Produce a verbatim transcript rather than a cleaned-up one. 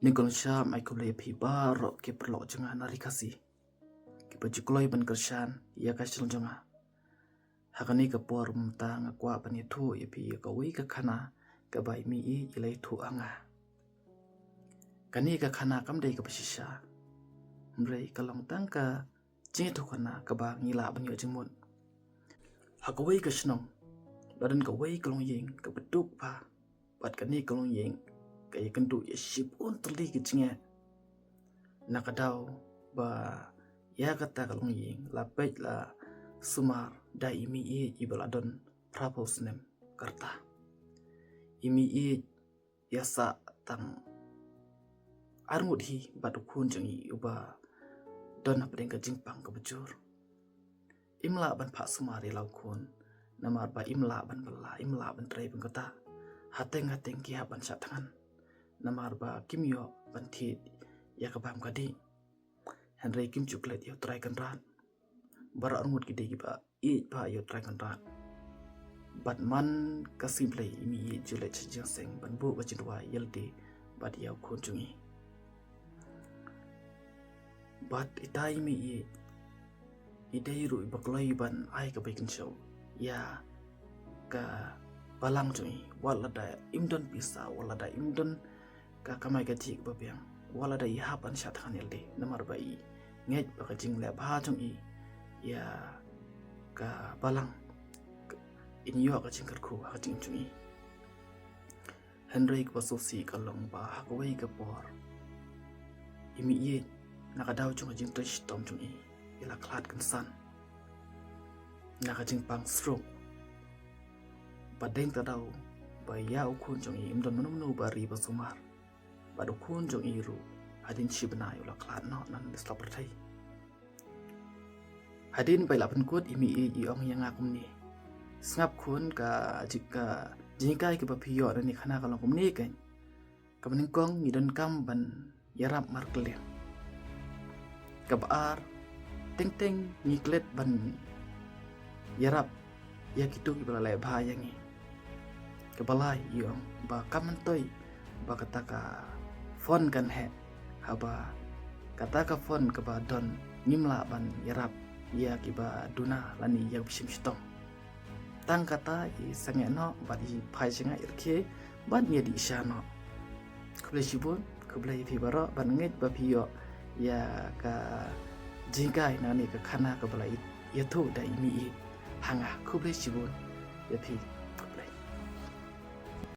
Nyngkong sha ai khublei ïa phi baroh ki paralok jong nga na ri Khasi kiba ju kloi ban kyrshan ïa ka channel jong nga. Ha kane ka por mynta nga kwah ban ïathuh ïa phi ïa kawei ka khana kaba i Mei Ïeit i la ïathuh ha nga. Kane ka khana kam dei kaba shisha, hynrei ka long tang ka jingïathuh khana kaba ngi lah ban ïoh jingmut. Ha kawei ka shnong la don kawei ka longïing kaba duk bha, bad kane ka longïing ka ïakynduh ïa shibun tylli ki jingeh. Na ka daw ba ïa kata ka longïing la peit la sumar da i Mei Ïeit iba la don phraphew snem ka rta. I Mei Ïeit ïa sah tang arngut hi bad u khun jong i uba don hapdeng ka jingpang kaba jur. Im lah ban phah sumar ïa la u khun namar ba im lah ban bylla, im lah ban trei ban kata. Hateng hateng ki hap ban shah thngan namar ba kim ïoh ban thied ïa ka bam ka dih. Hynrei kim ju klet ïa u Trai Kynrad. Baroh arngut ki dei kiba ïeit bha ïa u Trai Kynrad. Bad man ka sngi Blei i Mei Ïeit ju leit sha jingseng ban buh ka jingduwai ïa lade bad ïa u khun jong i. Bad ita i Mei Ïeit i dei ruh iba kloi ban ai ka bai kynshew ïa ka balang jong i, wat lada im don pisa, wat lada im don ka kamai kajih kaba biang, wat lada i hap ban shah thngan ïa lade namar ba i ngeit ba ka jingleh bha jong i ïa ka balang in ïoh ka jingkyrkhu ha ka jingim jong i. Hynrei kaba sngewsih ka long ba ha kawei ka por i Mei Ïeit na ka daw jong ka jingtrei shitom jong i, i la khlad kynsan na ka jingpang stroke. Bad dei na ka daw ba ïa u khun jong i im don mano mano ba ri ba sumar. Bad u khun jong i ruh hadien shi bnai u la khlad noh na ka sla pyrthei. Hadien ba i la pynkut i Mei Ïeit i ong ïa nga kumne, sngap khun, ka jing, ka jinghikai kaba phi ïoh na kane ka khana ka long kumne keiñ. Kaba nyngkong ngi donkam ban ïarap markylliang. Kaba ar, teng teng ngi klet ban ïarap ïa kito kiba la leh bha ïa ngi. Kaba lai i ong ba kam myntoi ba kata ka phone kan heh, haba kata ka phone kaba don ngim lah ban ïarap ïa kiba duna lane ïa kiba shim shitom. Tang kata i sangeh noh bad i phai sha nga i rkhie bad ngi ïa dih sha noh. Khublei shibun, khublei ïa phi baroh bad ngeit ba phi ïoh ïa ka jinghikai na kane ka khana kaba la ïathuh da i Mei Ïeit ha nga. Khublei shibun ïa phi.